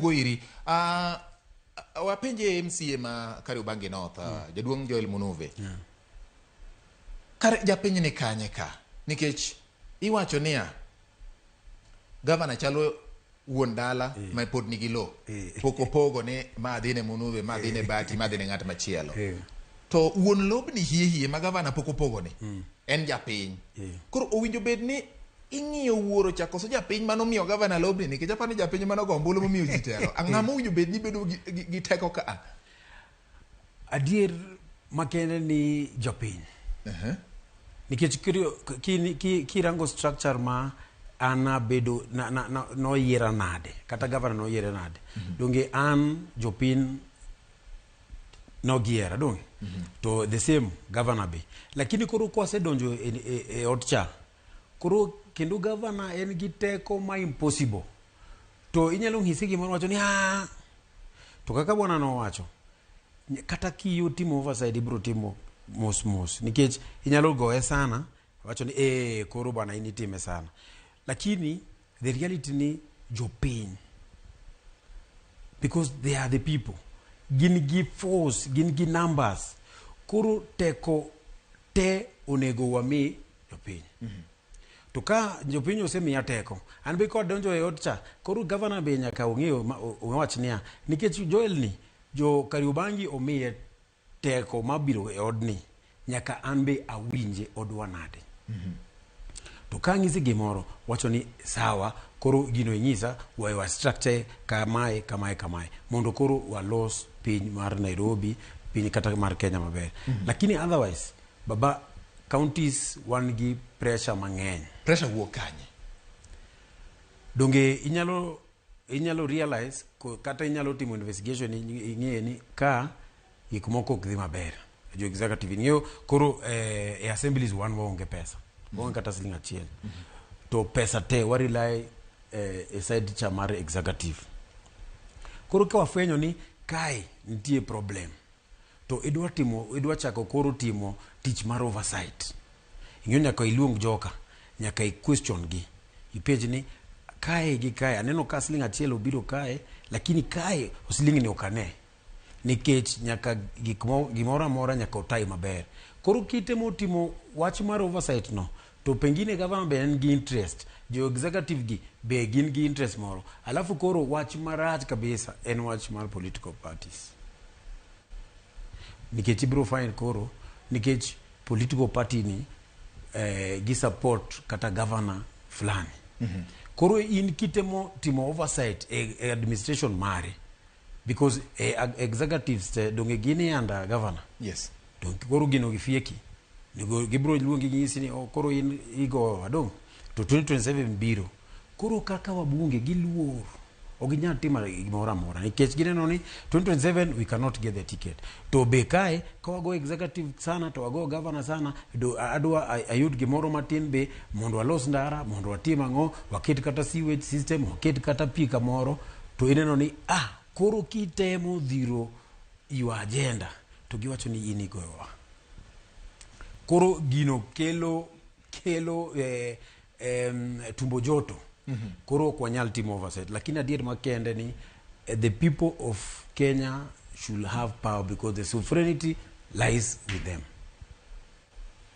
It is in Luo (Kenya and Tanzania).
Go iri. Wapenje MCA ma Kariobangi North, jaduong' Joel Munuve. Kare japiny ni kanye ka? Nikech iwacho niya, gavana chalo wuon dala ma pod nigi lo. Pok opogo ni ma dhi ne Munuve, ma dhi ne Bati, ma dhi ne ng'at machielo. To wuon lobni hie hie ma gavana pok opogo ni, en japiny. Koro owinjo bed ni ing'iyo wuoro cha koso japiny mano miyo gavana lobni nikech aparo ni japiny mano go ombulu momiyo ji telo. Ang'ama owinjo bed ni bedo gi teko ka? Adier makende ni jopiny. Nikech kirango structure ma an abedo na noyiera nade kata gavana noyiera nade. Donge an jopiny nogiera donge? To the same governor be. Lakini koro kwasedonjo e ot cha, koro kendo governor en gi teko ma impossible. To inyalo ng'ise gimoro wacho ni ah, to kaka bwana nowacho, kata kiyo timo oversight ibiro timo mos mos nikech inyalo goye sana wacho ni eh koro bwana in itime sana, lakini the reality ni jopiny, because they are the people, gin gi force, gin gi numbers, koro teko te onego wami jopiny. To ka jopiny osemiya teko, an be kodonjo e ot cha, koro governor be nyaka ong'e owach niya, nikech Joel ni jo Kariobangi omiye teko mabiro e odni, nyaka an be awinje odwa nade. To ka ang'isi gimoro, wacho ni sawa, koro gino inyisa, wa structure kamae, kamae, kamae, mondo koro walos piny mar Nairobi, piny kata mar Kenya maber. Lakini otherwise, baba, counties wan gi pressure mang'eny. Pressure wuok kanye? Donge inyalo realize kata inyalo timo investigation ing'e ni ka gik moko ok dhi maber. Jo executive ing'eyo koro e assemblies wan waonge pesa. Waonge kata siling achiel. To pesa te wa rely e side cha mar executive. Koro ka wafwenyo ni kae nitie problem, to idwa chako koro timo tich mar oversight. Ing'eyo nyaka iluong joka, nyaka i question gi. Ipenj ni kae gi kae, aneno ka siling achiel obiro kae, lakini kae siling ni ok ane. Nikech nyaka gimoro amora nyaka otai maber. Koro kitemo timo wach mar oversight no, to pengine governor be en gi interest, jo executive gi be gin gi interest moro. Alafu koro wach marach kabisa en wach mar political parties. Nikech ibiro find koro, nikech political party ni gi support kata governor fulani. Koro in kitemo timo oversight e administration mare, because executives te donge gin under governor. Yes. To koro gino gifieki. Nego gibiro luongi ginyisi ni oh, koro in igo adong. To 2027 biro. Koro kaka wabunge giluor. Ok ginyal timo gimoro amora nikech gineno ni 2027 we cannot get the ticket. To be kae ka wago executive sana to wago governor sana, do adwa ayud gimoro matin be mondo walos ndara, mondo watim ang'o, waket kata sewage system, waket kata pi kamoro, to ineno ni koro kitemo dhiro your agenda to giwacho ni in igoyowa. Koro gino kelo tumbo joto. Koro ok wanyal timo oversight, lakini adier makende ni the people of Kenya should have power because the sovereignty lies with them.